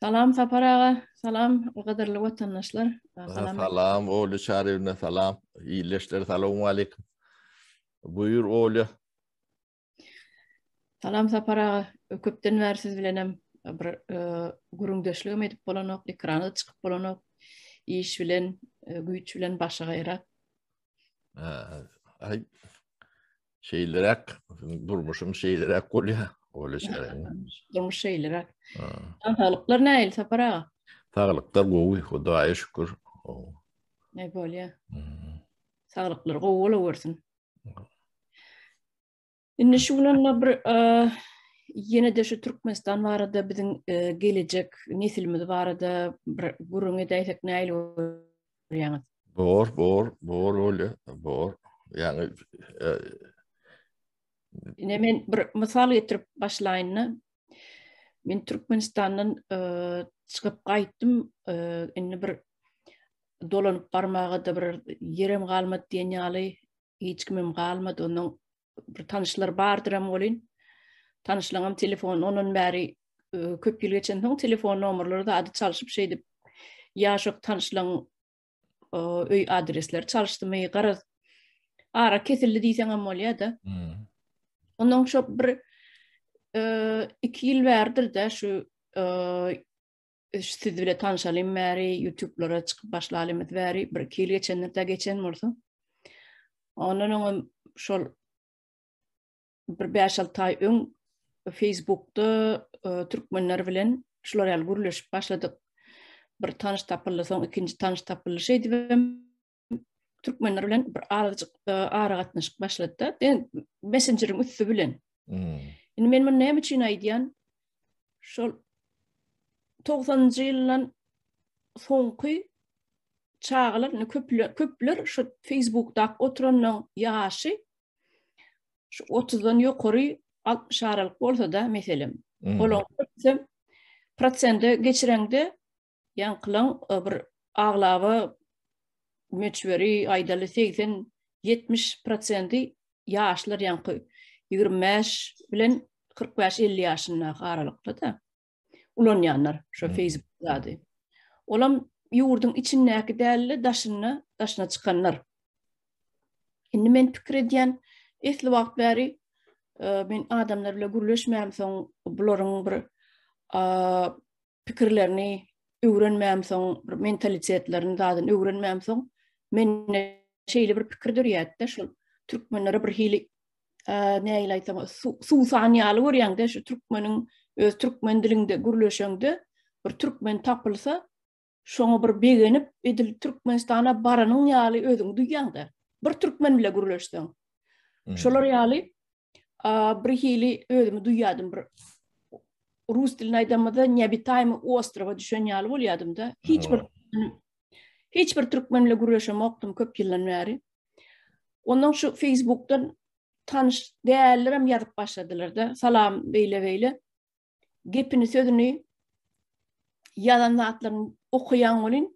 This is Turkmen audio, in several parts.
Salam Sapar aga, salam gadyrly watandaşlar. Salam. Salam Olya Çaryýewna, salam. Ildeşler salowmaleýkim. Buýur Olya. Salam Sapar aga, köpden bäri siz bilenem bir e, gürrüňdeşligem edip bolanok, ekrana çykyp bolanok. Iş bilen, e, güýç bilen başa gaýra. Aý, Şeýleräk, durmuşym şeýleräk bolýar. Öyle şeyler. Durmuş şeýleräk. Saglyklar nähili Sapar aga? Saglyklar gowy, Hudaýa şükür. Ne bolýar? Saglyklar gowy bolawersin. Indi şu gün bir e, ýene-de şu Türkmenistan barada biziň e, gelejek nesilimiz barada bir gürrüň edäýsek nähili görýäňiz? Bor, bor, bor öyle, bor. Yani e, Ine men bir mysal getirip başlaýyn-da. Men Türkmenistandan e, çykyp gaýtdym. E, indi bir dolanyp barmaga-da bir ýerem galmady diýen ýaly hiç kimim galmady. Ondan bir tanyşlar bardyram welin tanyşlaryňam telefony ondan bäri e, köp ýyl geçensoň telefon nomerleri zady çalşyp şeýdip ýaşok tanyşlaryň e, öý adresleri çalyşdymy garaz ara kesildi diýseňem bolýar-da. Hmm. Ondan şo bir e, iki ýyl bäridir-de şu e, siz bile tanşalym bäri, YouTube-lara çykyp başlalymyz bäri, bir iki ýyl geçendir-de geçen bolsa. Ondan öňem şol bir 5-6 aý öň Facebookda e, türkmenler bilen şular ýaly gürleşip başladyk. Bir tanyş tapyldy, soň ikinji tanyş tapyldy. Şeýdibem türkmenler bilen bir azajyk e, aragatnaşyk başlady-da. Messengeriň üsti bilen. Hmm. Indi men muny näme üçin aýdýan? Şol 90-njy ýyldan soňky çagalar indi köpler, köpler şu Facebookda oturanyň ýaşy şu 30-dan ýokary 60 aralyk bolsa-da meselem. Hmm. Olaryň köpüsi prosente geçireňde Ýaňkylaň e, bir aglaba möçberi aýdaly 80-70 prosenti ýaşlar ýaňky 25 bilen 45-50 ýaşyndaky aralykda-da ulanýanlar şu hmm. Facebook zady. Olam ýurduň içindäki däl-de daşynda, daşyna çykanlar. Indi men pikir edýän, esli wagt bäri e, men adamlar bilen gürleşmämsoň, bularyň bir pikirlerini öwrenmämsoň, bir mentalitetlerini zadyny öwrenmämsoň, mende şeýle bir pikir dörýärdi-de, şol türkmenlere bir hili nähili aýtsam, suwsan ýaly görýäň-de, şu türkmeniň öz türkmen dilinde gürleşeňde bir türkmen tapylsa, şoňa bir begenip, edil Türkmenistana baranyň ýaly özüňi duýýaň-da. Bir türkmen bile gürleşseň. Şolar ýaly bir hili özümi duýýardym bir rus dilini aýdamyzda neobitaýmy ostrowa düşen ýaly bolýardym-da. Hiç bir hiç bir türkmen bilen gürleşemokdym köp ýyldan bäri. Ondan şu Facebookdan tanyş dällerem ýazyp başladylar-da. Salam beýle-beýle. Gepini sözüni ýazan zatlaryny okaýaň welin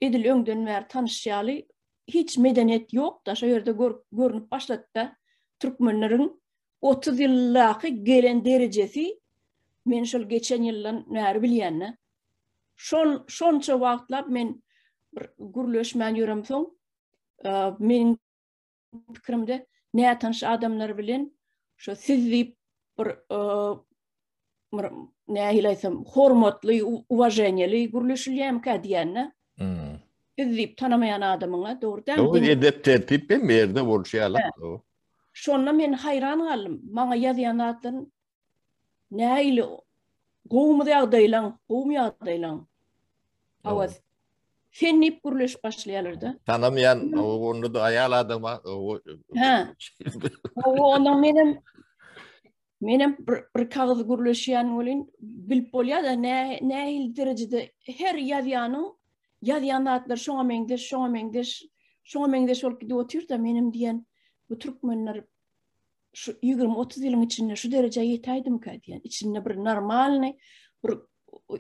edil öňden bäri tanyş ýaly hiç medeniýet ýok-da şo ýerde görnüp başlady-da türkmenleriň 30 ýyldaky gelen derejesi men şol geçen ýyldan bäri bilýän-de. Şol şonça wagtlap men bir gürleşmän ýöremsoň meniň pikirimde nätanyş adamlar bilen şo siz diýip bir bir nähili aýtsam hormatly uwaženiýeli gürleşilýärmikä diýende. Hmm. Siz diýip tanamaýan adamyňa dogry dälmi? Dogry edep tertip hem ýerde bolşy ýaly. Şonda men haýran galdym. Maňa ýazýan zatlaryň Nähili gowumy ýagdaýlaň, gowumy ýagdaýlaň? Awaz. Sen diýip gürleşip başlaýarlar-da. Tanamaýan, onda da aýal adama. Hä. Hawa, onda menem menem bir, bir kagyz gürleşýän welin bilip bolýar-da nähili derejede her ýazýanyň ýazýan zatlary şoňa meňzeş, şoňa meňzeş, şoňa meňzeş bolup gidip otyr-da, menem diýen bu türkmenler şu 20-30 ýylyň içinde şu derejä ýetäýdimkä diýen. Içinde bir normalny, bir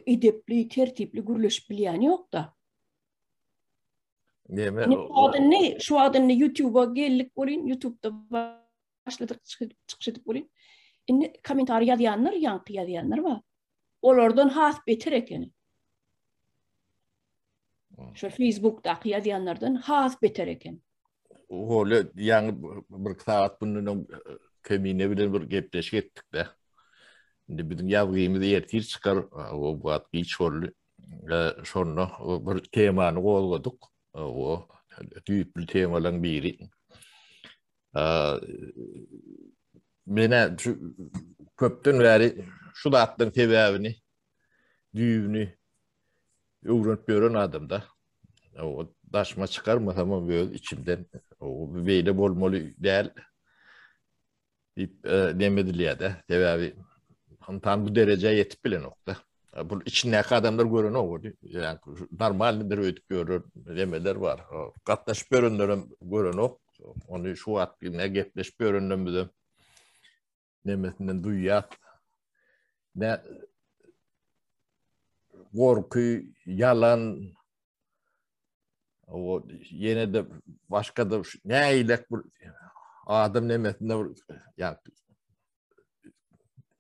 edepli, tertipli gürleşip bilýän ýok-da. Neme? Indi şu wagt indi YouTube-a geldik bolyn, YouTube-da başladyk çykyş edip bolyn. Indi kommentariý ýazýanlar, ýaňky ýazýanlar bar. Olardan has beter ekeni. Şu Facebookdaky ýazýanlardan has beter eken. Hole ýaňy bir sagat bundan öň Kemine bilen bir gepleşik etdik-de. Indi biziň ýazgymyz ertir çykar, o wagt giç boldy. Şonda bir temany gozgadyk. O düýpli temalaryň biri. Menä şu köpden bäri şu zatlaryň sebäbini, düýbüni öwrenip ýören adamda. O daşyma çykarmasam öz içimden o beýle bolmaly däl diýip e, neme edilýär-de. Sebäbi ynsan bu derejä ýetip bilenok-da. Bu içindäki adamlar görenok ony. Ýa normalnydyr öýdüp ýörer nemeler bar. Gatnaşyp ýörenlerem görenok. Ony şu wagt ne gepleşip ýörenlerimize nemesinden duýýas. Ne gorky, ýalan, o ýene-de başga-da nägilek bir adam nemesinde bir ýa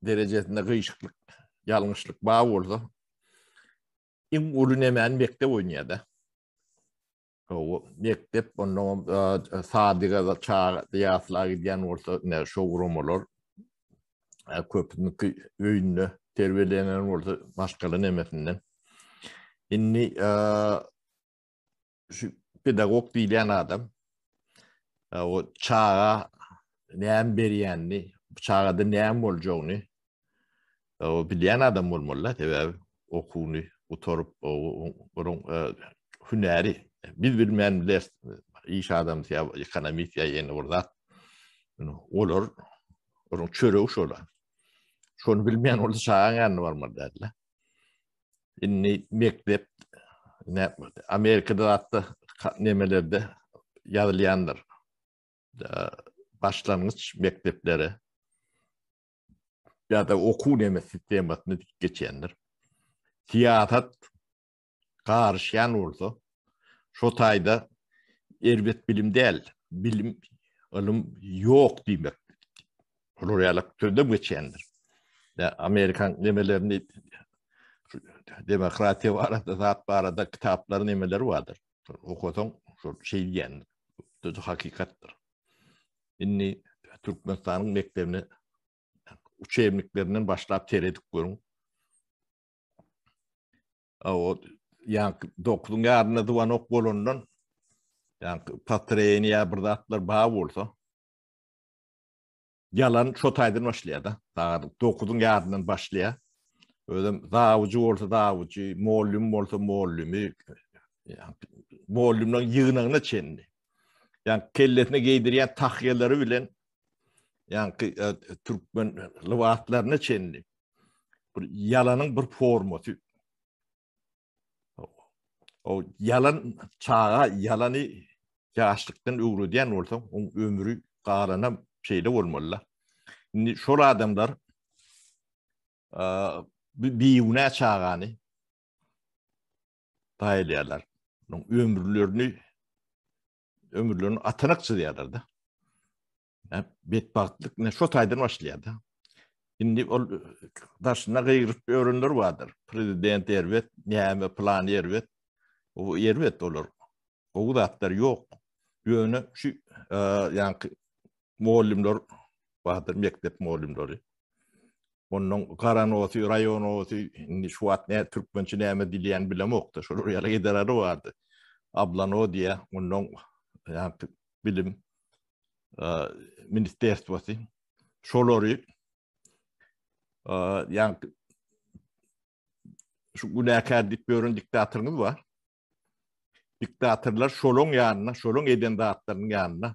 derejesinde gyşyklyk, ýalňyşlyk bar bolsa, iň uly nemäni mekdep oýnaýar-da. O mekdep ondan sadyga çaga ýasla gidýän bolsa, ne şo guramalar köpüniňki öýünde terbiýelenen bolsa maşgala nemesinden. Indi şu pedagog diýilýän adam o çaga näme berýänini, çagada näme boljagyny O bilýän adam bolmaly-da, sebäbi okuwyny gutaryp, onuň hünäri biz bilmän bileris, iş adamsy ýa ekonomist ýa ýene bir zat. Olar onuň çöregi şola. Şony bilmeýän bolsa çagaň ýanyna barmaly däldi. Indi mekdep ne Amerikada zatda nemelerde ýazylýandyr. Başlangyç mekdeplere ýa-da okuw neme sistemasyny dik geçendir. Syýasat garyşýan bolsa, şo taýda erbet bilim däl, bilim, ylym ýok diýmek. Olar ýaly sözlem geçýändir. Ýa Amerikan nemelerini demokratiýa barada, zat barada kitaplar nemeleri bardyr. Okasaň, şol şeý diýendir. Bu hakykatdyr. Indi Türkmenistanyň mekdebine uçebniklerinden başlap seredip görüň. O ýaňky dokuzyň ýarynda zwanok bolandan ýaňky patreni ýa bir zatlar bar bolsa ýalan şo taýdan başlaýar-da. Sagat dokuzyň ýaryndan başlaýar. Özem zawujy bolsa zawujy, mollum bolsa mollumy, mollumlaryň ýygnagyna çenli. Ýa kellesine geýdirýän tahýalary bilen ýaňky e, türkmen lybaslaryna çenli bir ýalanyň bir formasy. O ýalan çaga ýalany ýaşlykdan öwredýän bolsaň, oň ömri galanam şeýle bolmaly-da. Indi şol adamlar e, bigünä çagany daýylýarlar. Onuň ömürlerini ömürlerini atanak çyzýarlar-da. Betbagtlyk ne şo taýdan başlaýar-da. Indi ol daşyna gygyryp ýörenler bardyr. Prezident erbet, näme plan erbet. O erbet olar. Gowy zatlar ýok. Ýöne şu e, ýaňky mugallymlar bardyr, mekdep mugallymlary. Ondan garanosy, raýonosy, indi şu wagt ne türkmençe näme diýilýän bilemokda. Şolar ýaly edaralary bardy. Ablano diýä, ondan ýa bilim ministerstwosy şolary ýa şu günäkär diýip ýören diktatoryňyz bar. Diktatorlar şolaň ýanyna, şolaň eden zatlarynyň ýanyna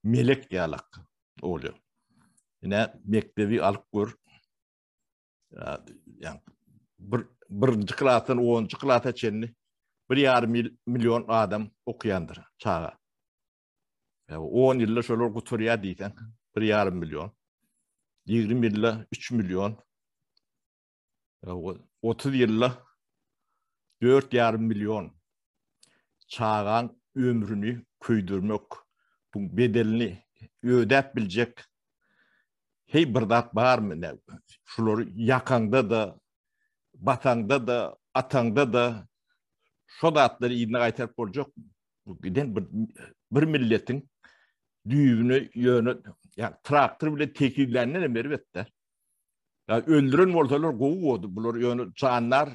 melek ýalak bolýar. Ine mekdebi alyp gör. Ýa bir birinji klasdan onunjy klasa çenli bir ýarym million adam okaýandyr çaga. Ýa 10 ýylda şolar gutarýar diýseň, bir ýarym million. 20 ýylda 3 million. 30 ýylda 4,5 million çagaň ömrüni köýdürmek, bu bedelini ödäp biljek heý bir zat barmy? Şulary ýakaňda-da. Bataňda-da, ataňda-da şo zatlary yzyna gaýtaryp boljak. Bu giden bir, bir milletiň düýbüni ýöne ýa traktor bilen tekizländen hem erbetde. Ýa öldüren bolsalar gowy boldy. Bular ýöne jandar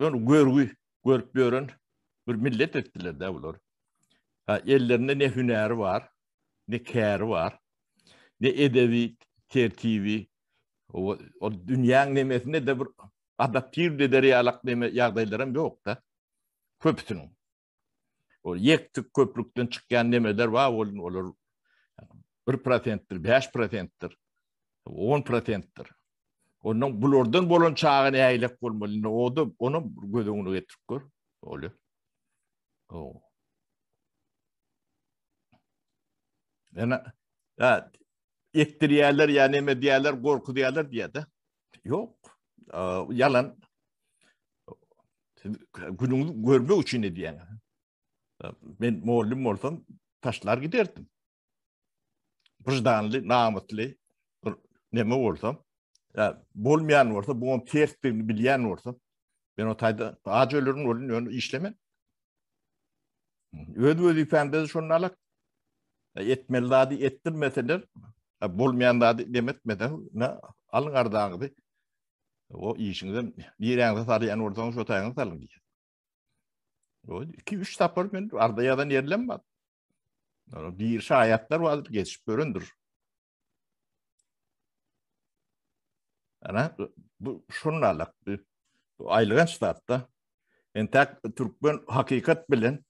ýöne görgi görüp ýören bir millet etdiler-de bular. Ha, ellerinde ne hünäri bar, ne käri bar, ne edebi tertibi, o, o dünýäň nemesinde de bir adaptiw eder ýalak neme ýagdaýlaram ýok-da. Köpüsiniň. O ýek-tük köplükden çykýan nemeler bar, ol olar 1 prosentdir, 5 prosentdir, 10 prosentdir. Ondan bulardan bolan çaga nägilek bolmaly? Indi o da onu göz öňüne getirip gör. Bolýar. O. Ýa ya ekdirýärler ýa neme diýýärler, gorkuzýarlar diýýär-de. Ýok. Ýalan. Siz günüňizi görmek üçin edýäňiz. Men mugallym bolsam taşlar giderdim. Wyždanly, namysly bir neme bolsam, ýa bolmaýan bolsa, buňam tersdigini bilýän bolsam, men o taýda aç ölerin welin ýöne işlemen. Öz wezipämde şony alak. Etmeli zady etdirmeseler, bolmaýan zady demetmese, ne alyň arzaňyzy. O işiňizem niräňize salýan bolsaňyz şo taýyňyza salyň diýýär. O 2-3 sapar men arza ýazan ýerlem bar. Bir şaýatlar bar, geçip görendir. Ana bu şunun alak. Bu aýylganç zatda. Entek türkmen hakykat bilen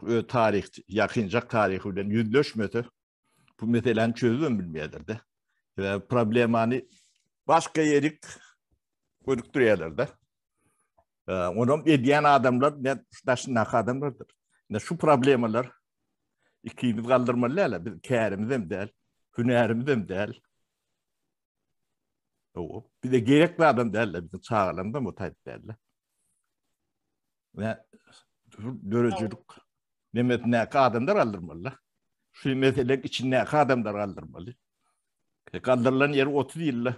öz taryh, ýakynjak taryhy bilen ýüzleşmese, bu meseläni çözübem bilmeýärler-de. Sebäbi problemany başga ýerik gönükdirýärler-de. Onam edýän adamlar ne daşyndaky adamlardyr. Ine şu problemalar ikimiz galdyrmaly däl, biz kärimiz hem däl, hünärimiz hem däl. O bize gerek adam däl, biziň çagalarymyz hem o taýp däl. Ve döredijilik nemesindäki adamlar galdyrmaly. Şu meseleň içindäki adamlar galdyrmaly. E, galdyrylan ýeri 30 ýylda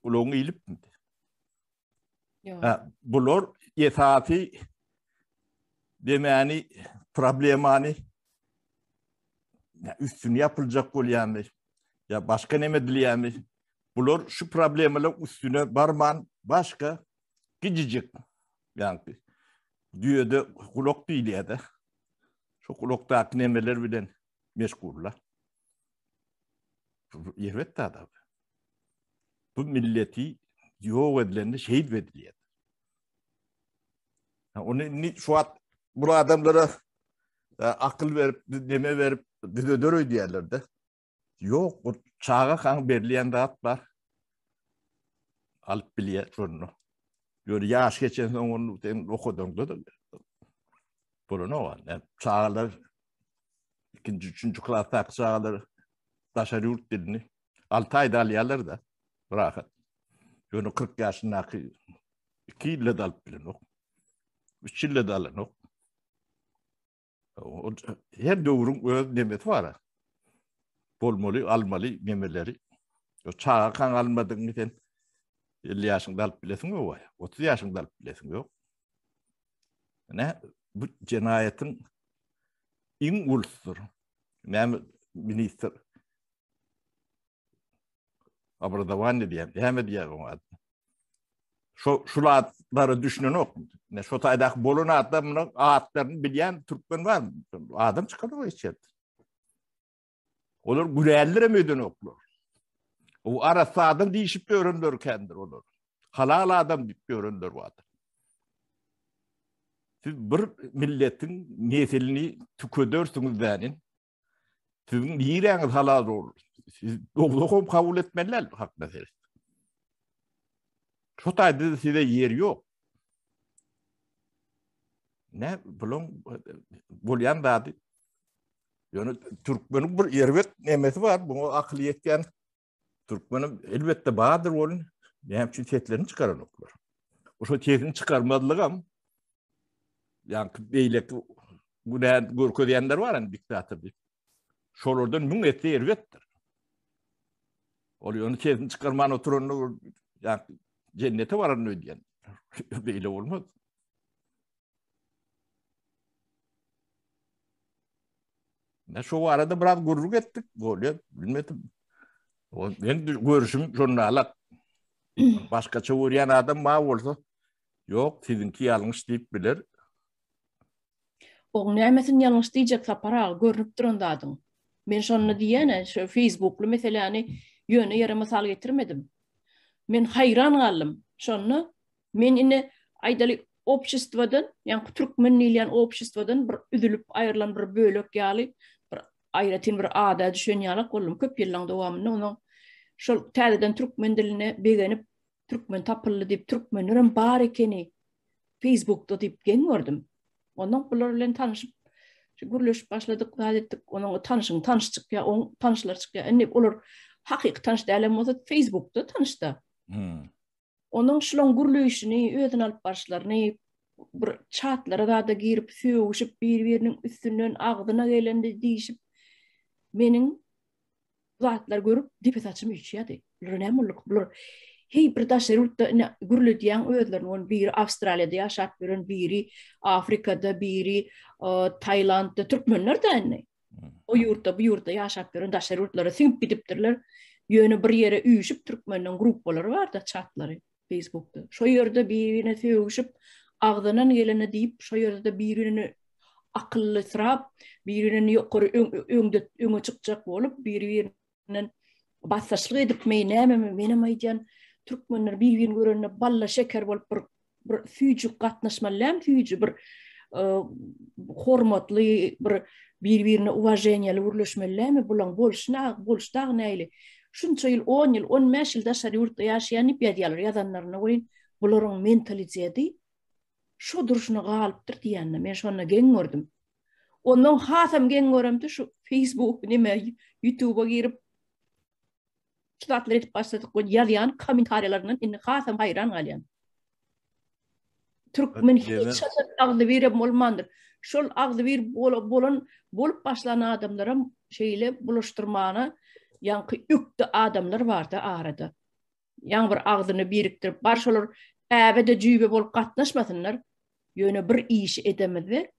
gulagyň iýlipdi. Ha, bular esasy demäni, problemany üstüni ýapyljak bolýarmy? Ýa başga näme edilýärmi? Bular şu problemalar üstüne barman başga gijijik ýa-ni düýede gulak diýilýär-de. Şu gulakdaky nemeler bilen meşgullar. Erbet adam. Bu milleti ýok edilende şeýdip edilýär. Ony indi şu wagt bu adamlara e, akyl berip, neme berip düzeder öýdýärler-de. Ýok, bu çaga kan berilýän zat bar. Alyp bilýär şonu. Ýöne ýaş geçen soň ony sen okadaňda da bolanok. Yani çagalar ikinji, üçünji klasdaky çagalar daşary ýurt dilini 6 aýda alýarlar da rahat. Ýöne 40 ýaşyndaky 2 ýylda da alyp bilenok. 3 ýylda da alanok. Her döwrüň öz nemesi bar. Bolmaly, almaly nemeleri. O çaga kan almadygyňy sen 50 ýaşyňda alyp bilesiň ýok, 30 ýaşyňda alyp bilesiň ýok. Ne bu jenaýatyň iň ulusydyr. Näme ministr obrazowaniýe diýýär, näme diýýär oňa adyna? Şo şul atlara düşünenok. Ne şo taýdaky bolan adamlaryň atlaryny bilýän türkmen bar. Adam çykanok hiç ýerde. Olar günäliler hem ödenoklar. O arassa adam diýişip ýörenler kendir olar. Halal adam diýip ýörenler bardyr. Siz bir milletiň neslini tükedersiňiz dänin. Siziň niräňiz halal olur? Siz dogry kabul etmeli däl hak meselesi. Şu taýda size ýer ýok. Ne bulan bolýan zady. Ýöne türkmeniň bir erbet nemesi bar, buňa akyl ýetýän türkmeniň elbetde bardyr bolun. Näme üçin seslerini çykaranoklar? Şo sesini çykarmazlygam ýa-ni beýleki günä görkezýänler bar indi diktator diýip. Şolardan müň esse erbetdir. Ol ýöne sesini çykarman oturanda ýa-ni. Jennete bararyn öýdýän. Beýle bolmaz. Ne şu barada biraz gürrüň etdik. Bolýar, bilmedim. O men görüşüm şonda Başgaça görýän adam bar bolsa, ýok, siziňki ýalňyş diýip biler. Oň nämesini ýalňyş diýjek Sapar aga, görnüp duran zadyň. Men şonda diýýän-ä, şu Facebookly meseläni ýöne ýere mysal getirmedim. Men haýran galdym. Şonda men ine aýdaly obşestwadan, ýaňky türkmen diýilýän obşestwadan bir üzülip aýrylan bir bölek ýaly bir aýratyn bir ada düşen ýalak boldum köp ýyllaň dowamynda onuň şol täzeden türkmen diline begenip türkmen tapyldy diýip türkmenlerem bar ekeni Facebookda diýip geň gördüm. Ondan bular bilen tanşyp şu gürleşip başladyk, zat etdik. Onuň tanşyň tanyş çykýar, oň tanşlar çykýar. Indi olar hakyky tanyş dälem bolsa Facebookda tanyşda. Hmm. Onuň şulaň gürleýşini, özüni alyp baryşlaryny, bir çatlara zada girip sögüşip bir-biriniň üstünden agzyna gelende diýişip meniň zatlar görüp depe saçym üýşýärdi. Bulara näme boldy? Bular heý bir daşary ýurtda ine gürledýäň özlerini ony biri Awstraliýada ýaşap ýören, biri Afrikada, biri Tailandda türkmenler de indi. O ýurtda, bu ýurtda ýaşap ýören daşary ýurtlara siňip gidipdirler. Ýöne bir ýere üýşüp türkmeniň gruppalary bar-da, çatlary Facebookda. Şo ýerde bir-birine sögüşip, agzyndan geleni diýip, şo ýerde bir-birine akyllysyrap, bir-birine ýokary öňde öňe çykjak bolup, bir-birinden basdaşlyk edipmi, nämemi, menem aýdýan, türkmenler bir-birini görende balla şeker bolup bir bir süýji gatnaşmaly dälmi süýji bir e, hormatly bir bir-birine uwaženiýaly gürleşmeli dälmi bulaň bolşy bolşy dagy nähili şunça ýyl 10 ýyl 15 ýyl daşary ýurtda ýaşaýan diýip ýazýarlar ýazanlaryna welin bularyň mentaliteti şo durşuna galypdyr diýende men şonda geň gördüm. Ondan hasam geň göremdi şu Facebook neme YouTube'a girip şu zatlary edip başladyk we ýazýan kommentariýalaryndan indi hasam haýran galýan. Türkmen hiç haçan agzybirem bolmandyr. Şol agzybir bolan bolup başlan adamlaram şeýle bulaşdyrmana ýaňky ökde adamlar barda arada. Ýaňy bir agzyny birikdirip bar şolar äbe-de jüýbe bolup gatnaşmasynlar. Ýöne bir işi edemizde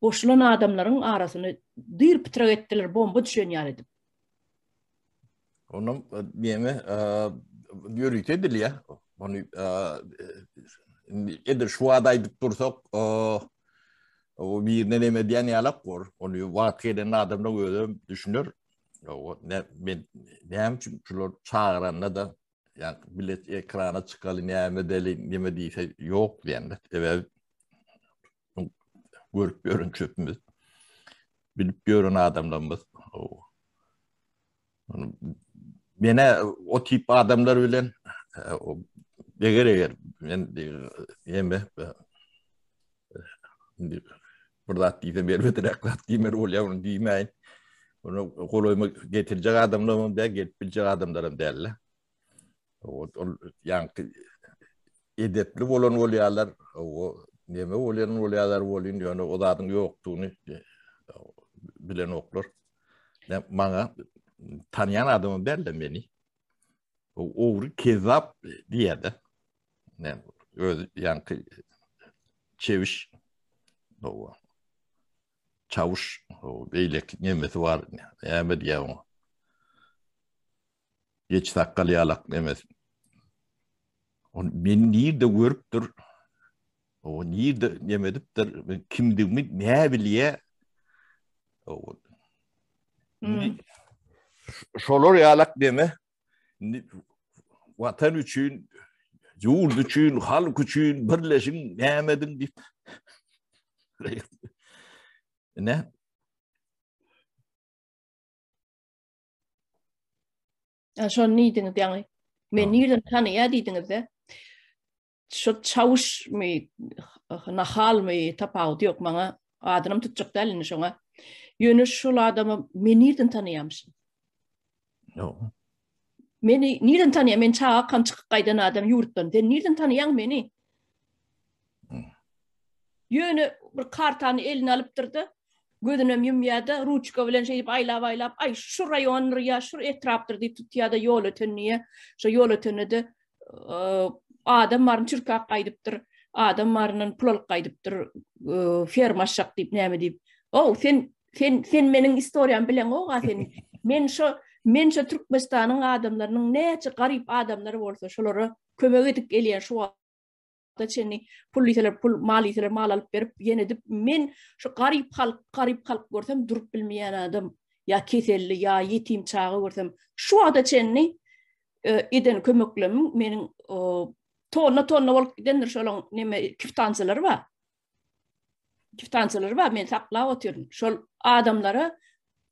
goşulan adamlaryň arasyny dyr-pytrak etdiler, bomba düşen ýaly edip. Onam e, neme e, ýörite edilýär. Ony e, edil şu wagt aýdyp dursak, o birine neme diýen ýalak bor. Ony wagt gelen adamlar özem düşüner. O ne men näme üçin şular çagyranda da ýa bilet ekrana çykaly näme edeli neme diýse ýok diýende. Sebäbi görüp ýören çöpümiz. Bilip ýören adamlarymyz. Mene o tip adamlar bilen eger eger men ýeme indi bir zat diýsem erbeträk zat diýmeli bolýar ony diýmäýin. Ony golaýyma getirjek adamlaram däl, gelip biljek adamlaram däl-de. Ol ýaňky edepli bolan bolýarlar, o neme bolýan bolýarlar bolýan, ýöne o zadyň ýokdugyny bilenoklar. Maňa tanýan adamym däl-de meni. Ogry kezzap diýýär-de. Ne, öz ýaňky çewiş o çawuş o beýleki nemesi bar. Näme diýýär oňa? Geç sakgal ýalak nemesi. Ony men nirde görüpdir? O nirde neme edipdir? Men kimdigimi nä bilýä? O hmm. Şolar ýalak neme? Watan üçin, ýurt üçin, halk üçin birleşiň, näme ediň diýip. Ne? Ha, şony diýdiňiz ýaňy. Men nirden tanaýa diýdiňiz-de. Şo çawuşmy, nahalmy tapawudy ýok maňa. Adynam tutjak däl indi şoňa. Ýöne şol adamy men nirden tanaýamyşyn? Ýok. Meni nirden tanaýa? Men çagakam çykyp gaýdan adam ýurtdan. Sen nirden tanaýaň meni? Ýöne bir kartany eline alypdyr-da, gözünem ýumýar-da, ruçka bilen şeýdip aýlap-aýlap, aý, şu raýondyr ýa şu etrapdyr diýip tutýar-da, Ýolöten diýýär. Şo Ýolötende-de. Adam baryny çürkäp gaýdypdyr. Adam baryndan pul alyp gaýdypdyr. Ferma açjak diýip, näme diýip. Ow, sen sen sen meniň istoriýamy bileňok-a sen. Men şo men şo Türkmenistanyň adamlarynyň näçe garyp adamlary bolsa, şolara kömek edip gelýän şu wagta çenli pul diýseler pul, mal diýseler mal alyp berip, ýene edip men şu garyp halk, garyp halk görsem durup bilmeýän adam, ýa keselli, ýa ýetim çaga görsem, şu wagta çenli e, eden kömeklerimiň meniň tonna-tonna bolup gidendir şolaň neme kwitansiýalary bar. Kwitansiýalary bar, men saklap otyryn. Şol adamlara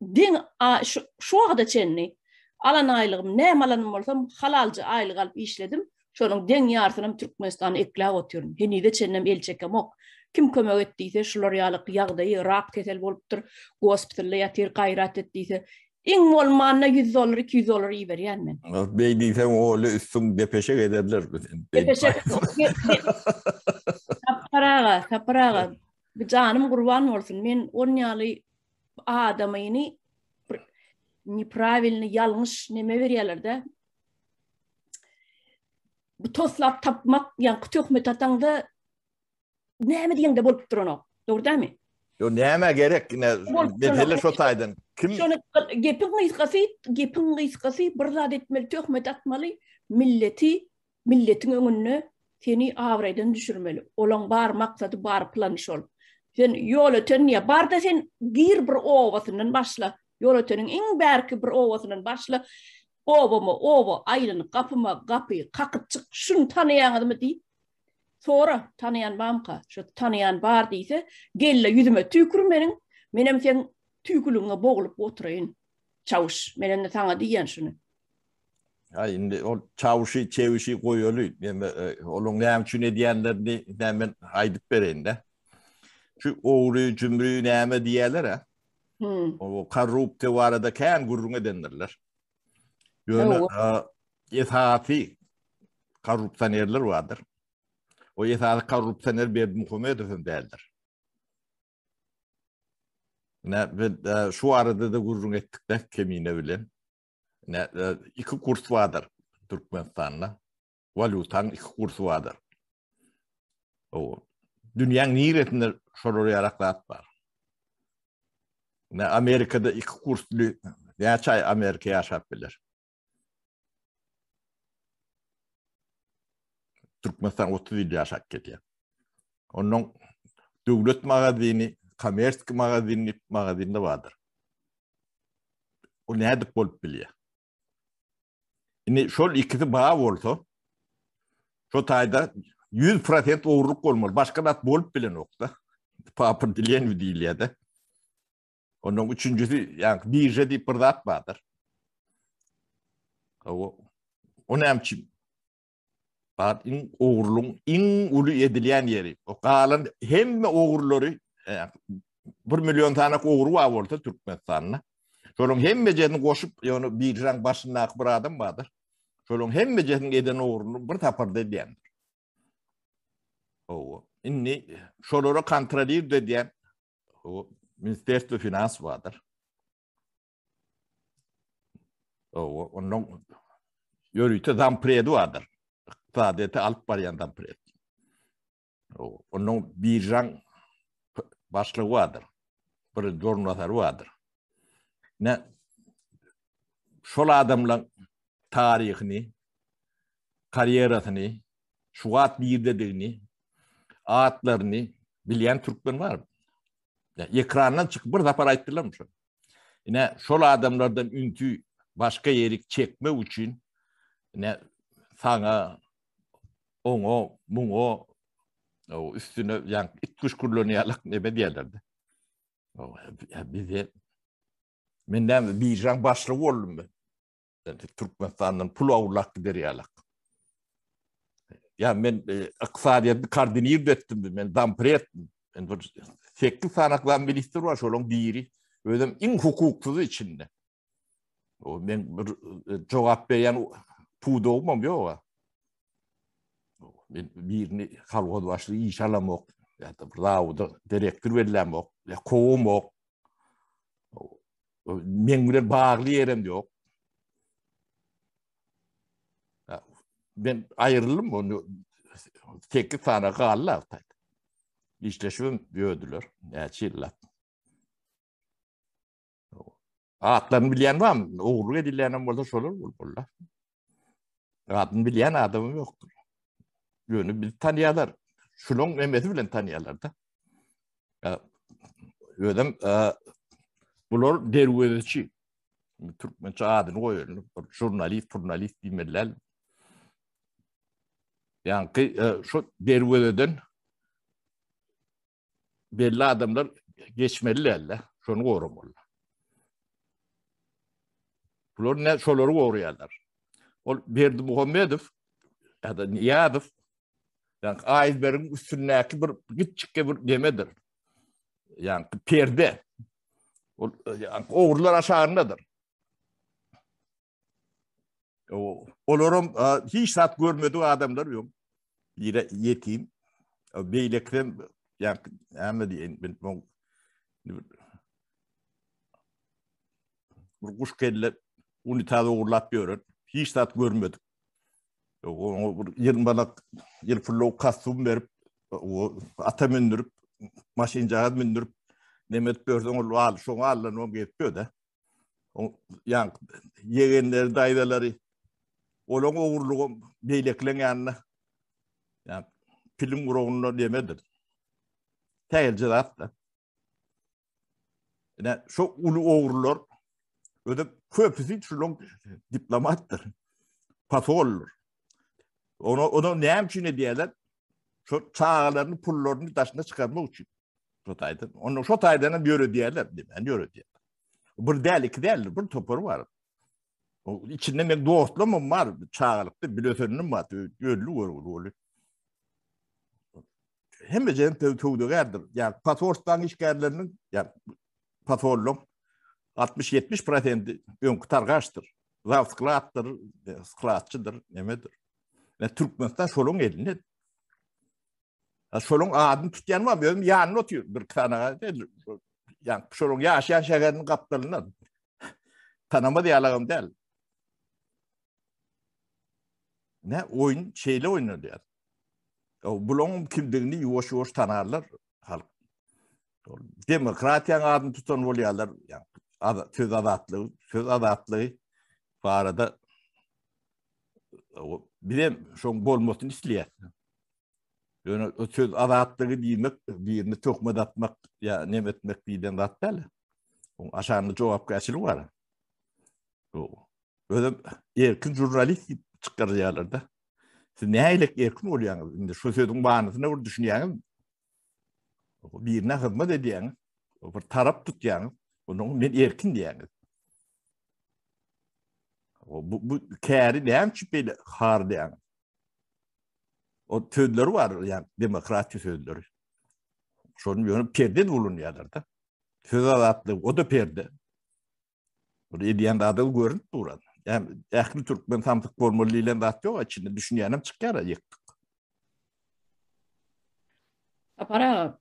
deň şu, şu wagta çenli alan aýlygym, näme alanym bolsam halalja aýlyk alyp işledim. Şonuň deň ýarysynam Türkmenistana ekläp otyryn. Henize çenlem el çekemok. Kim kömek et diýse, şular ýaly ýagdaýy rak kesel bolupdyr, gospitalda ýatyr, gaýrat et diýse, Iň bolmanda 100 dollar, 200 dollar iberýän men. Beý diýseň oly üstüň depeşek ederler. Depeşek. Sapar aga, Sapar aga, janym gurban bolsun. Men on ýaly adamyny bir nepravilny ýalňyş neme berýärler-de. Bu toslap tapmak, ýaňky töhmet ataňda näme diýeňde bolup duranok. Dogry dälmi? Yo näme gerek ine mesele şo taýdan. Kim Şony gepiň gysgasy, gepiň gysgasy bir zat etmeli, töhmet atmaly, milleti milletiň öňünde seni abraýdan düşürmeli. Olaň bar maksady, bar plany şol. Sen Ýolöten diýä, barda sen gir bir obasyndan başla. Ýolöteniň iň bärki bir obasyndan başla. Obama oba aýlanyp, gapyma gapy kakyp çyk, şuny tanaýaňyzmy diý. Sora, tanaýan barmyka? Şo tanaýan bar diýse, gel-le ýüzüme tüýkür meniň, menem seň tüýküligiňe boglup oturaýyn. Çawuş, men indi saňa diýýän şuny. Aý, indi ol çawuşy, çewişi goýaly, neme, olaň näme üçin edýänlerini näme men aýdyp bereýin-dä. Şu ogry, jümri näme diýýärler-ä. Hmm. O korrupsiýa barada kän gürrüň edendirler. Ýöne esasy korrupsionerler bardyr. O esasy korrupsioner Berdimuhamedow hem däldir. Ne e, şu arada da gürrüň etdik de Kemine bilen. Ne e, iki kurs bardyr Türkmenistanda. Walýutaň iki kursy bardyr. O dünýäň niresinde şolar ýarak zat bar. Ne Amerikada iki kursly näçe aý Amerika ýaşap biler? Türkmenistan 30 ýyl ýaşap gelýär. Ondan döwlet magazini, kommerski magazin diýip magazin-de bardyr. O nädip bolup bilýär? Indi şol ikisi bar bolsa, şo taýda 100% ogurlyk bolmaly. Başga zat bolup bilenok-da. Papyr diýilýän diýilýär-de. Ondan üçünjisi, ýa birja diýip bir zat bardyr. O, o näme üçin? Bar iň ogurlygyň iň uly edilýän ýeri. O galan hemme ogurlary e, bir million sany ogry bar bolsa Türkmenistanda. Şolaryň hemmejesini goşup, ýöne biržaň başyndaky bir adam bardyr. Şolaryň hemmejesiniň eden ogruny bir saparda edýändir. Owa. Indi şolara kontrolir edýän o Ministerstvo finans bardyr. Owa, ondan ýörite zampredi bardyr. Ykdysadyýeti alyp barýan zampred. Owa, ondan biržaň başlygy bardyr. Bir orunbasary bardyr. Ne şol adamlaryň taryhyny, karýerasyny, şu wagt nirdedigini, atlaryny bilýän türkmen barmy? Ekrandan çykyp bir sapar aýtdylarmy şony? Ine şol adamlardan ünsi başga ýerik çekmek üçin ine saňa oňa muňa o üstüne ýa it küşkürlen ýaly neme diýerlerdi. Bize men näme biržaň başlygy boldum ben. Türkmenistandan pul awlak gider ýalak. Ya men e, ykdysadyýeti koordinir etdim, men zampred, men bir 8 sany zam ministr bar, şolaryň biri. Özüm iň hukuksyzy içinde. O men bir e, jogap berýän pudagym hem ýok. Men birini kolhoz başlygy iş alamok, ýa-da bir zawuda direktor bellämok, ýa kowamok. Meň bilen bagly ýerem ýok. Men aýryldym, onu 8 sany galdy artaýda. Işleşibem ýördüler näçe ýyllap. Atlaryny bilýän barmy? Ogurlyk edilýänem bolsa şolar bolmaly. Adyny bilýän adamym ýokdur. Ýöne bizi tanýarlar. Şunuň nemesi bilen tanýarlar-da. Özem bular derwezeçi. Türkmençe adyny goýalyň. Žurnalist, jurnalist diýmeli däl. Ýaňky şu derwezeden belli adamlar geçmeli dälde, şony goramaly. Bular ne şolary goraýarlar. Ol Berdimuhamedow ýa-da Nyýazow ýa aýzbergiň üstündäki bir kiçjik bir nemedir. Ýa perde. Ol ýa ogrular aşagyndadyr. Olaram hiç zat görmedik adamlar ýok. Biri ýetim, beýlekisem ýa näme diýeýin, men bir guş kelle unitaz ogurlap ýören, hiç zat görmedik. Oňa bir ýylmalak, ýylpyllaw kostum berip, ata mündürip, maşynjagaz mündürip, neme edip ýörseň ol al, şoňa allanybam gezip ýör-de. Ýa ýegenleri, daýzalary olaň ogurlugam beýlekileň ýanynda ýa piliň guragynda nemedir. Tägelje zat-da. Ine şu uly ogrular özem köpüsi şulaň diplomatdyr. Pasoldyr. Ona ona näme üçin edýärler? Şu çagalaryny, pullaryny daşyna çykarmak üçin. Şo taýdan. Onu şo taýdan hem ýöredýärler, diýmän ýöredýärler. Bir däl, iki däl, bir topar bar. O içinde men dostlamam bar, çagalykda bilesenim bar, ölli görgüli boldy. Hemme jeň töwdegärdir. Ýa pasportdan işgärleriniň, ýa pasportlaryň 60-70 prosenti öňki targaşdyr. Zaw skladdyr, skladçydyr, nemedir. Ve Türkmenistan şolaryň elinde. Ha şolaryň adyny tutýan bar, özüm ýanynda otyr bir sanaga. Ýa şolaryň ýaşaýan şäheriniň gapdalynda. Tanamaz ýalagam däl. Ne oýun şeýle oýnalýar. Bularyň kimdigini ýuwaş-ýuwaş tanarlar halk. Demokratiýanyň adyny tutan bolýarlar. Söz azatlygy, söz azatlygy barada bizem şoň bolmasyny isleýäs. Ýöne söz azatlygy diýmek, birini töhmet atmak ýa nem etmek diýlen zat däl. Oň aşagynda jogapkärçilik bar. Özem erkin žurnalist diýip çykarýarlar-da. Siz nähili erkin bolýaňyz? Indi şu sözüň manysyna bir düşünýäňiz. Birine hyzmat edýäňiz, bir tarap tutýaňyz, onuň men erkin diýýäňiz. Bu, bu käri näme üçin beýle harlaýaňyz? O sözleri bar, ýa demokratiýa sözleri. Şonuň ýöne perde bolunýarlar-da. Söz azatlygy, o da perde. Bu edýän zady görünip duran. Ýa ähli türkmen samsyk bolmaly diýlen zat ýok, içinde düşünýänem çykýar ýykdyk. Sapar aga.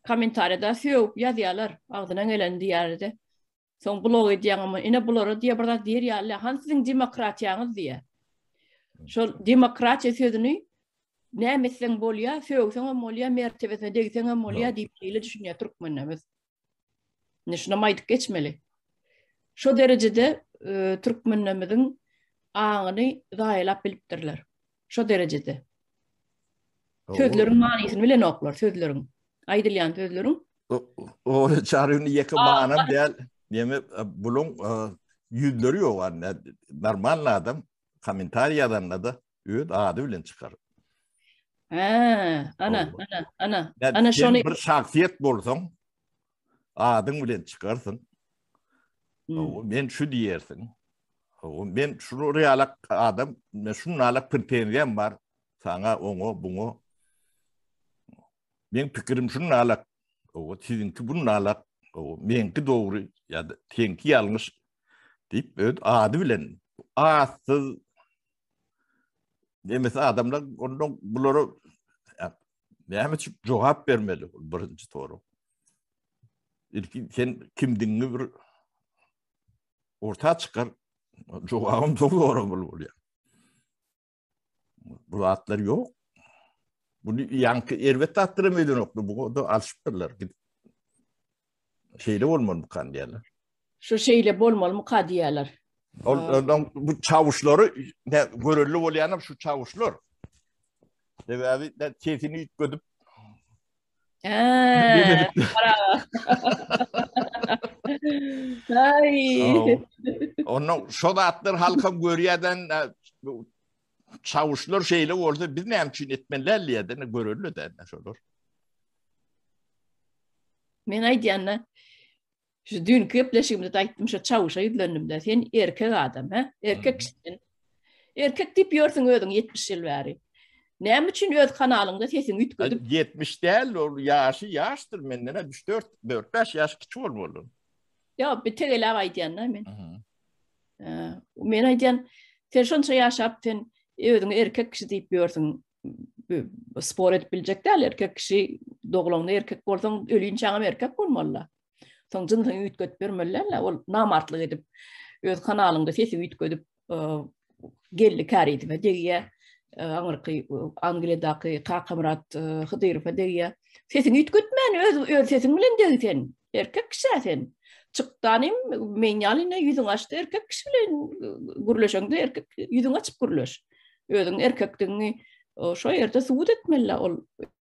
Kommentariýada sögüp ýazýarlar, agzyna geleni diýýärdi. Soň blog edýäň amma ine bulara diýe bir zat diýer ýaly, hany siziň demokratiýaňyz diýe. Şol demokratiýa sözüni näme etseň bolýar, sögseňem bolýar, mertebesine degseňem bolýar diýip şeýle düşünýär türkmenlerimiz. Indi şunam aýdyp geçmeli. Şo derejede e, türkmenlerimiziň aňyny zaýalap bilipdirler. Şo derejede. Sözleriň manysyny bilenoklar, sözleriň. Aýdylýan sözleriň. O çaryny ýeke manam däl. Neme e, buluň e, ýüzleri ýok anne. Normal adam kommentariý ýazanda da öz ady bilen çykar. Ha, ana, ana, ana. Ana şony bir şahsyýet bolsaň, adyň bilen çykarsyň. Hmm. Men şu diýersiň. Men şu realak adam, men şu nalak pretenziýam bar. Saňa, oňa, buňa. Men pikirim şu nalak. O siziňki bu nalak. O meňki dogry ýa-da seňki ýalňyş diýip öz ady bilen atsyz Demesi adamlar ondan bulara näme üçin jogap bermeli birinji sorag. İlki sen kimdiňi bir orta çykar. Jogabym soň sorag bolýar. Bu zatlar ýok. Bu ýaňky erbet zatlar hem edenoklar. Bu da alşypdyrlar gidip. Şeýle bolmalymykan diýýärler. Şu şeýle bolmalymyka diýýärler. Ol bu çawuşlary ne görelde bolýanam şu çawuşlar. Sebäbi sesini üýtgedip Eee, Ay. Ondan şo zatlar halkam görýärden çawuşlar şeýle bolsa biz näme üçin etmeli däl diýýärden görelde däl şolar. Men aýdýan-da, şu düýnki gepleşigimizde aýtdym, şu çawuşa ýüzlendim-de, sen erkek adam, hä? Erkek kişi. Erkek diýip ýörsüň özüň 70 ýyl bäri. Näme üçin öz kanalyňda sesiňi üýtgedip? 70 däl, ol ýaşy ýaşdyr menden 3-4, 4-5 ýaş kiçi bolmaly. Ýok, bir tegeläp aýdýan-da men. Men aýdýan, sen şonça ýaşap, sen özüňi erkek kişi diýip ýörsüň. Spor edip biljek däl erkek kişi doglaňda erkek bolsaň, ölinçäňem erkek bolmaly. Soň jynsyňy üýtgedip ýörmeli däl, ol namartlyk edip, öz kanalyňda sesi üýtgedip, Geldi Käridowa degýär, aňyrky Angliýadaky Kakamyrat Hydyrowa degýär. Sesiňi üýtgetmän öz öz sesiň bilen deg sen. Erkek kişä sen. Çykdanym men ýaly ine ýüzüňi açda erkek kişi bilen gürleşeňde erkek ýüzüňi açyp gürleş. Özüň erkekdigiňi şo ýerde subut etmeli ol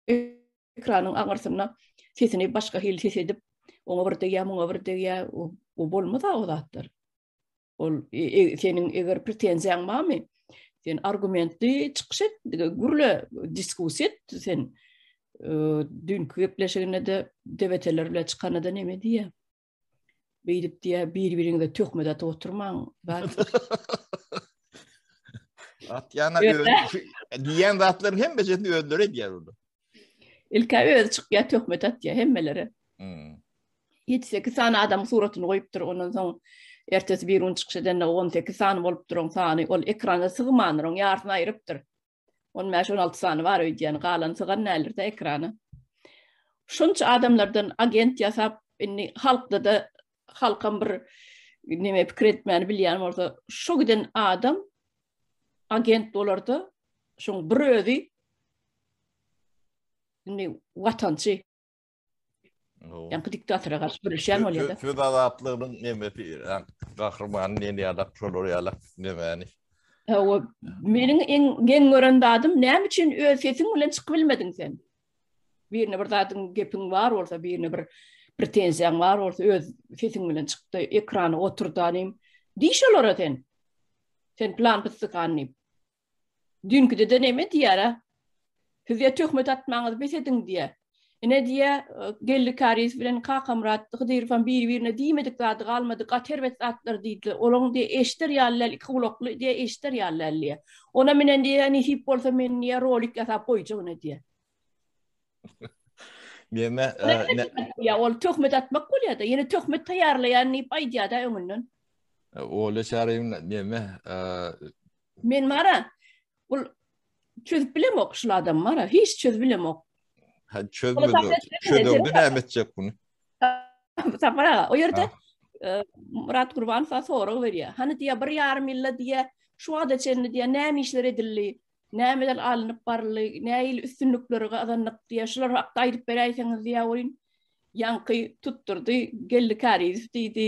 ekranyň aňyrsynda sesini başga hili ses edip oňa bir degýär, muňa bir degýär. O bolmaz o zatlar. Ol e, e, seniň eger pretenziýaň barmy? Sen argumentli çykyş et, gürle, diskussiýa et sen. E, düýnki gepleşiginde de DBT-ler bilen çykanda da neme diýýär? Beýdip diýýär, bir-biriňize töhmet atyp oturmaň. Atýana diýen zatlaryň hemmesini özleri edýär onda. Ilkä özi çykýar, töhmet atýar hemmelere. Hmm. 7-8 sany adamyň suratyny goýupdyr. Ondan soň ertesi bir gün çykyş edende 18 sany bolupdyr oň sany. Ol ekrana sygmandyr, oň ýarysyny aýrypdyr. 15-16 sany bar öýdýän, galany sygan däldir-de ekrana. Şunça adamlardan agent ýasap, indi halkda-da halkam bir neme pikir etmäni bilýän bolsa, şo giden adam agent bolarda, şoň bir özi indi watançy Ýaňky diktatora garşy göreşýän bolýar-da. Söz azatlygynyň nemesi, gahrymany diýen ýalak, şolar ýalak nemäni. Hawa, meniň iň geň gören zadym, näme üçin öz sesiň bilen çykyp bilmediň sen? Birine bir zadyň gepiň bar bolsa, birine bir pretenziýaň bar bolsa, öz sesiň bilen çykda, ekrana oturdanym. Diý şolara sen. Sen plan pystykan diýip. Düýnküde-de neme diýýär-ä? Siz diýýär, töhmet atmaňyzy bes ediň diýýär. Ine diýýär, Geldi Kärizow bilen Kakamyrat Hydyrowam biri-birine diýmedik zady galmady, gaty erbet zatlar diýdiler. Olaň diýýär, eşder ýaly däl, iki gulakly diýýär, eşder ýaly däl diýýär. Ona menen diýýär, nesip bolsa men diýýär, rolik ýasap goýjak ine diýýär. Neme? Ýa ol töhmet atmak bolýar-da, ýene töhmet taýýarlaýan diýip aýdýar-da öňünden. Ola çaryň neme? Men bara bul çözüp bilemok şul adam bara hiç çözüp bilemok. Ha çözmedi. Çözümde näme etjek bunu? Sapar aga o ýerde e, Murat Gurbanowa sorag berýär. Hany diýýär bir ýarym ýylda diýýär şu wagta çenli diýýär näme işler edildi, nämeler alnyp baryldy, nähili üstünlikleri gazandyk diýýär. Şular hakda aýdyp beräýseňiz diýýär welin Ýaňky tutdurdy, Geldi Kärizow diýdi,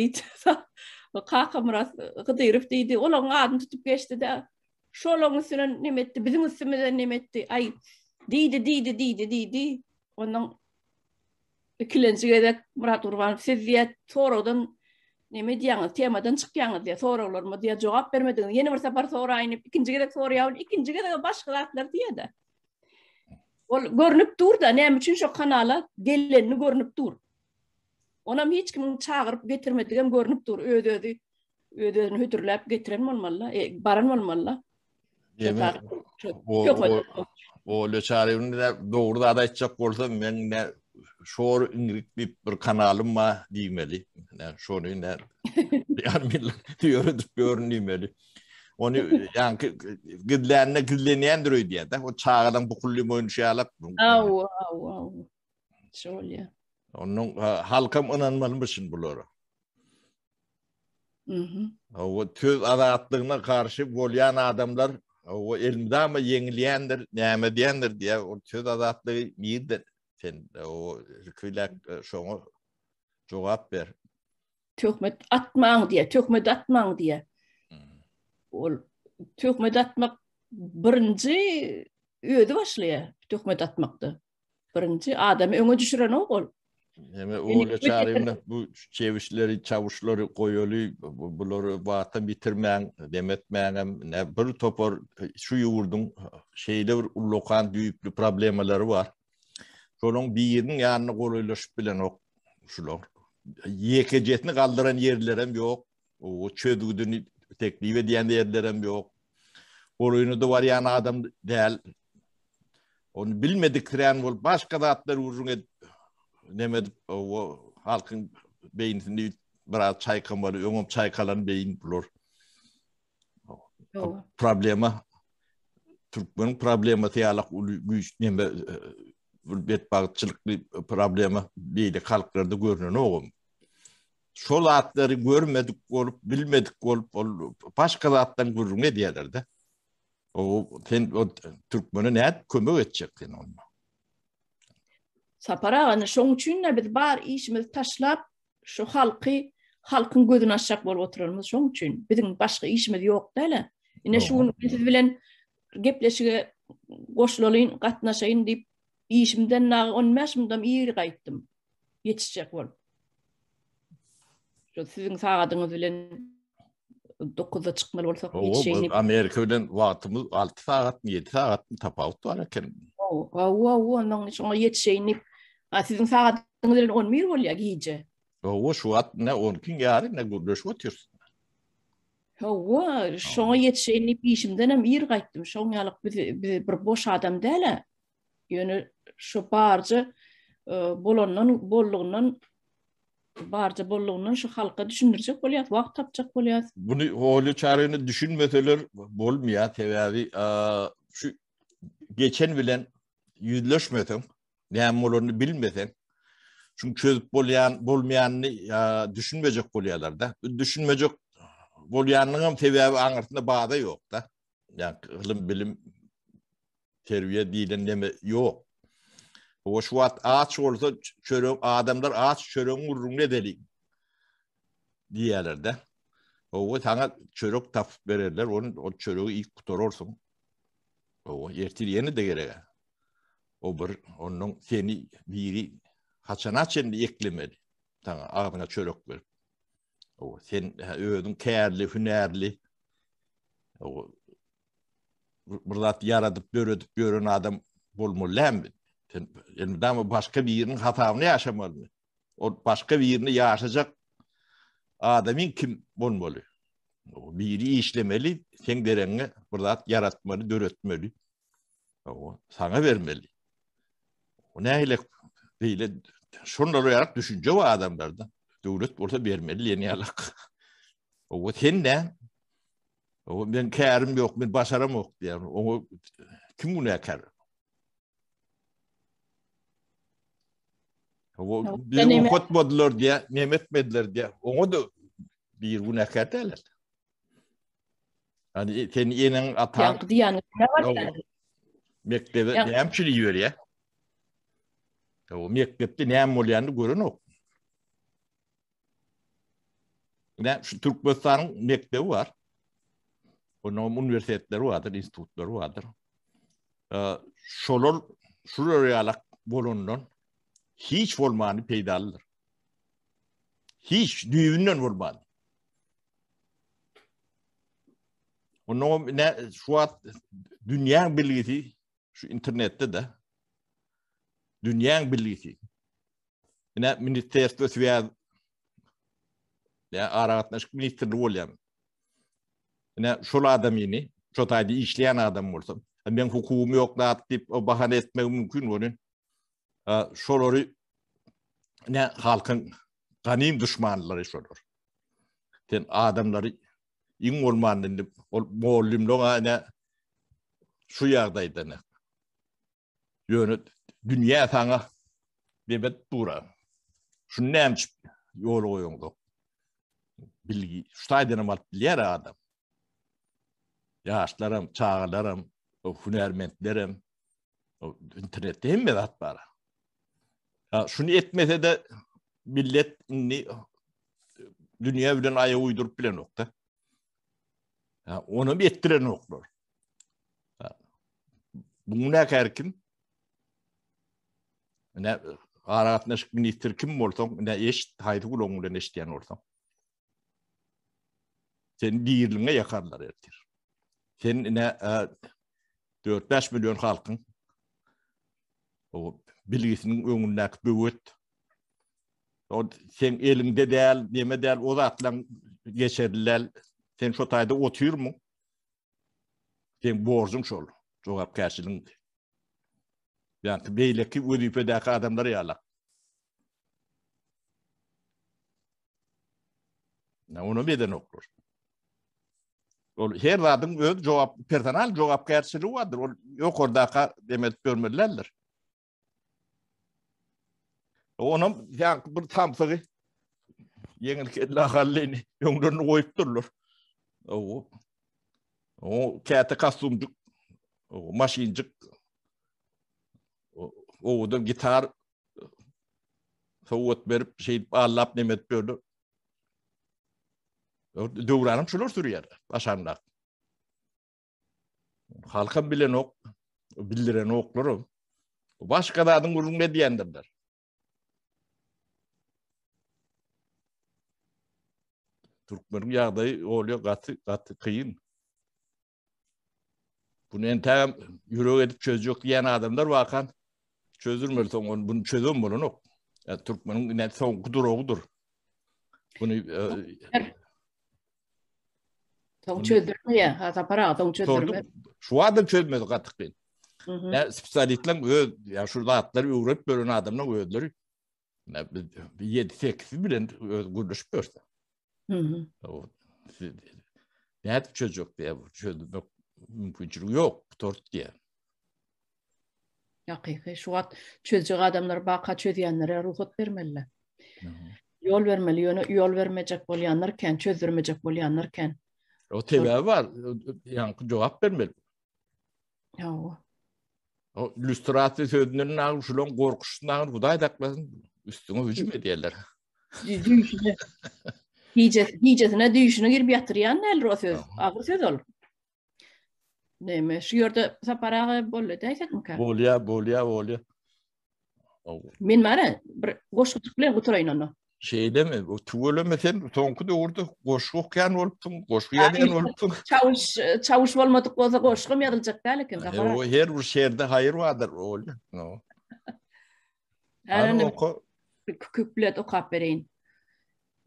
Kakamyrat Hydyrow diýdi, olaryň adyny tutup geçdi-de, şolaryň üstünden neme etdi, biziň üstümizden neme etdi, aý, diýdi, diýdi, diýdi, diýdi. Ondan ikilenji gezek Myrat Gurbanow, siz diýýär, soragdan neme diýýäňiz, temadan çykýaňyz diýýär, soraglaryma diýýär, jogap bermediňiz, ýene bir sapar soraýyn diýip, ikinji gezek soraýar, ikinji gezek başga zatlar diýýär-de. Ol görnüp dur-da, näme üçin şo kanala gelenini görnüp dur. Onam hiç kimiň çagyryp getirmedigem görnüp dur. Öz-özi öz-özüni hödürläp getiren bolmaly-da, e, baran bolmaly-da. O Löçaryň dogry zat aýtjak bolsa, men ne şor iňrik diýip bir kanalym bar diýmeli. Ne şony ne ýarym ýyl ýöredip ýörün diýmeli. Ony ýaňky gizlänine gizlenýändir öýdýär-de. O çagalaň bukully oýnuşy ýalak. Aw, aw, aw. Şo bolýar. Onuň halkam ynanmalymyşyn bulara. Mhm. O söz azatlygyna garşy bolýan adamlar. O elmydama ýeňilýändir, näme diýendir diýýär. Ol söz azatlygy nirde? Sen o ilki şoňa jogap ber. Töhmet atmaň diýýär, töhmet atmaň diýýär. Hmm. Ol töhmet atmak birinji özi başlaýar töhmet atmakda. Birinji adamy öňe düşürenok ol. Heme oğlu çağırayım bu çevişleri, çavuşları goýaly, bulary wagtam bitirmäň, demetmäňem, ne bir topar şu ýurduň şeýle bir ullakan düýpli problemalary bar. Şonuň biriniň ýanyna golaýlaşyp bilenok şular. Ýekejesini galdyran ýerlerem ýok. O çözgüdini teklip edýän ýerlerem ýok. Golaýyna-da barýan adam däl. Ony bilmediksirän bolup başga zatlar gürrüň edip, neme edip, o halkyň beýnisini biraz çaýkamaly, öňem çaýkalan beýin bular. Problema türkmeniň problemasy ýalak uly güýç neme e, bir betbagtçylykly problema beýleki halklarda görnenogam. Şol zatlary görmedik bolup, bilmedik bolup, ol başga zatdan gürrüň edýärler-de. O sen o türkmene nädip kömek etjek sen onda? Sapar aga, şoň üçin-de biz bar işimizi taşlap, şu halky halkyň gözüni açjak bolup oturanymyz şoň üçin. Biziň başga işimiz ýok däl-ä. Ine şu gün siz bilen gepleşige goşulalyň, gatnaşaýyn diýip, işimden dagy 15 minutdan ir gaýtdym. Ýetişjek bolup. Şu siziň sagadyňyz bilen 9-da çykmaly bolsak ýetişeýin. Amerika bilen wagtymyz 6 sagatmy, 7 sagatmy tapawut bar eken. Hawa, ondan şoňa ýetişeýin diýip, siziň sagadyňyz bilen 11 bolýar gije. Hawa, şu wagt ne 12-iň ýary ne gürleşip otyrys. Hawa, şoňa ýetişeýin diýip işimden hem ir gaýtdym. Şoň ýalyk biz biz bir boş adam däl-ä. Ýöne şu barja e, bolandan bollugyndan barja bollugyndan şu halka düşündirjek bolýas, wagt tapjak bolýas. Buny holi çaryny düşünmeseler bolmaýar, sebäbi şu geçen bilen ýüzleşmeseň, näme bolanyny bilmeseň, şuny çözüp bolýan, bolmaýanyny düşünmejek bolýarlar-da. Düşünmejek bolýanynyň hem sebäbi aňyrsynda baza ýok-da. Ýa ylym, bilim, terbiýe diýlen neme ýok. O şu wagt aç bolsa çörek adamlar aç çöregiň gürrüňini edeli diýýärler-de. Owa saňa çörek tapyp bererler, ony o çöregi iýip gutararsyň. Owa ertir ýene-de gerek. O bir ondan seni biri haçana çenli eklemeli saňa agzyňa çörek berip. Owa sen özüň kärli, hünärli. Owa bir zat ýaradyp, döredip ýören adam bolmaly dälmi? Sen elmydama başga biriniň hasabyna ýaşamalymy? Ol başga birini ýaşajak adamyň kim bolmaly? Biri işlemeli, seň deregiňe bir zat ýaratmaly, döretmeli. O saňa bermeli. O nähili beýle şonlar ýarak düşünje bar adamlarda. Döwlet bolsa bermeli diýen ýalak. O sen ne? O men kärim ýok, men başaramok diýýär. Oňa kim günäkär? O bizi okatmadylar diýýär, neme etmediler diýýär. Oňa da bir günäkär däl. Yani sen eneň ataň diýýän ne bar? Mekdebe näme üçin iberýär? O mekdepde näme bolýanyny görenok. Ine şu Türkmenistanyň mekdebi bar. Onuň uniwersitetleri bardyr, institutlary bardyr. Şolar şular ýalak bolandan hiç bolmany peýdalydyr. Hiç düýbünden bolmany. Onuň ine şu wagt dünýäň bilgisi şu internetde de dünýäň bilgisi. Ine ministerstwo swýaz ýa aragatnaşyk ministrligi bolýar. Ine şol adamyny, şo taýda işleýän adam bolsa, meň hukugym ýok zat diýip o bahana etmegi mümkin bolýar. Şolary ne halkyň ganym duşmanlary şolar. Sen adamlary iň bolmanda indi ol mugallymlyga ine şu ýagdaýda ne Ýöne dünýä saňa bebet dura. Şuny näme üçin ýola goýaňzok? Bilgi şu taýdan hem alyp bilýär adam. Ýaşlaram, çagalaram, hünärmentlerem internetde hemme zat bar. Ha, şuny etmese-de millet indi dünýä bilen aýak uýduryp bilenokda. Ha, onam etdirenoklar. Ha, bu günäkär kim? Ne aragatnaşyk ministri kim bolsaň, ne eşit, haýsy gulagyň bilen eşitýän bolsaň. Sen diriliňe ýakarlar ertir. Sen ine 4-5 million halkyň o bilgisiniň öňündäki böwet. O sen eliňde däl, neme däl, o zatlaň geçerli däl. Sen şo taýda otyrmyň? Sen borjuň şol, jogapkärçiligiň. Ýa-da beýleki wezipedäki adamlar ýalak. Ne onu edenoklar. Ol her zadyň öz jogap personal jogapkärçiligi bardyr. Ol ýokardaka demet görmelidir. Onam ýaňky bir samsygy ýeňil kelle ahallyny öňlerine goýup durlar. O o käte kostumjyk, o maşynjyk, owadan gitar sowgat berip, şeýdip allap neme edip ýörler. Döwranam şular sürýär aşandak. Halkam bilenok, bildirenoklar. Başga zadyň gürrüňini edýändirler. Türkmeniň ýagdaýy bolýar gaty gaty kyn. Bunu entägem ýürek edip çözjek diýen adamlar wakan çözdürmeli soň ony bunu çözem bolanok. Ya, türkmeniň ine soňky duragydyr. Bunu e, Soň çözdürmeýär. Ha Sapar aga soň çözdürme. Şu adam çözmedi gaty kyn. Ya spesialistleň öz ya şu zatlary öwrenip beren adamlaryň özleri 7-8 bilen öz gürleşip görse. Hı Nädip çözjek diýe çözmek mümkinçiligi ýok, tort diýe. Hakyky şu wagt çözjek adamlar baka çözýänlere rugsat bermeliler. Ýol bermeli, ýöne ýol bermejek bolýanlar kän, çözdürmejek bolýanlar kän. O sebäbi bar, ýaňky jogap bermeli. Hawa. O lüstrasiýa sözünden naň şulaň gorkuşyndan Hudaý saklasyn, üstüňe hüjüm edýärler. Düýşüne. Gije, gijesine düýşüne girip ýatyrýan däldir o söz. Agyr söz ol. Näme, şu ýerde Sapar aga boldy diýsekmikä? Bolýa, bolýa, bolýa. Men bara bir goşgujyk bilen gutaraýyn onda. Şeýlemi? O tüweleme sen soňky döwürde goşgy okýan bolupsyň, goşgy ýazýan bolupsyň. Çawuş, çawuş bolmadyk bolsa goşgym ýazyljak däl eken Sapar. O her bir şerde haýyr bardyr, bolýa. No. Hany oka. Küplet okap bereýin.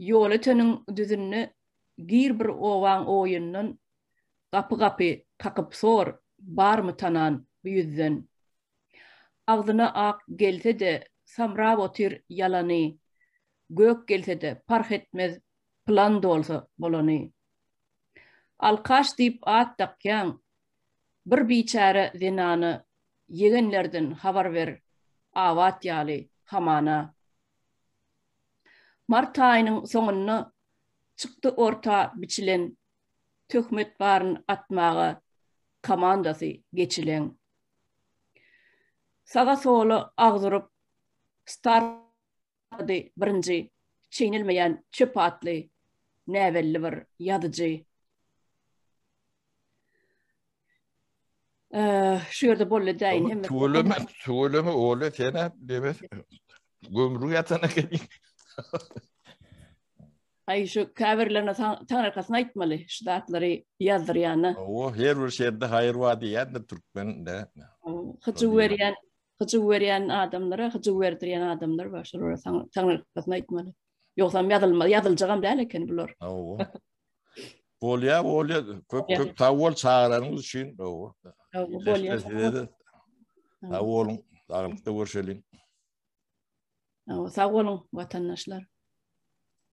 Ýolöteniň düzünde gir bir obaň oýundan gapy-gapy kakyp sor, barmy tanan bu ýüzden. Agzyna ak gelse-de samrap otyr ýalany, gök gelse-de parh etmez pylan dolsa bolany. Alkaş diýip at dakýaň bir biçäre zenana ýegenlerden habar ber abat ýaly hamana. Mart aýynyň soňunda çykdy orta biçilen töhmet baryn atmaga komandasy geçileň. Saga-sola agzuryp, startady birinji çeýnelmeýän çöp atly näbelli bir ýazyjy. Şu ýerde boldy däýin hemme. Tüweleme, tüweleme oly sen-ä deme gömrük ýatan ekeniň. Aý şu käbirlerine taňrykasyny aýtmaly şu zatlary ýazdyrýana. Hawa, her bir şerde haýyr bar diýýändir türkmen de. Hyjuw berýän, hyjuw berýän adamlara hyjuw berdirýän adamlar bar, şolara taňrykasyny aýtmaly. Ýogsam ýazylmaz, ýazyljagam däl eken bular. Hawa. Bolýa, bolýa. Köp köp sag bol çagyranyňyz üçin. Hawa. Bolýa. Sag boluň. Saglykda görşeliň. Sag boluň watandaşlar.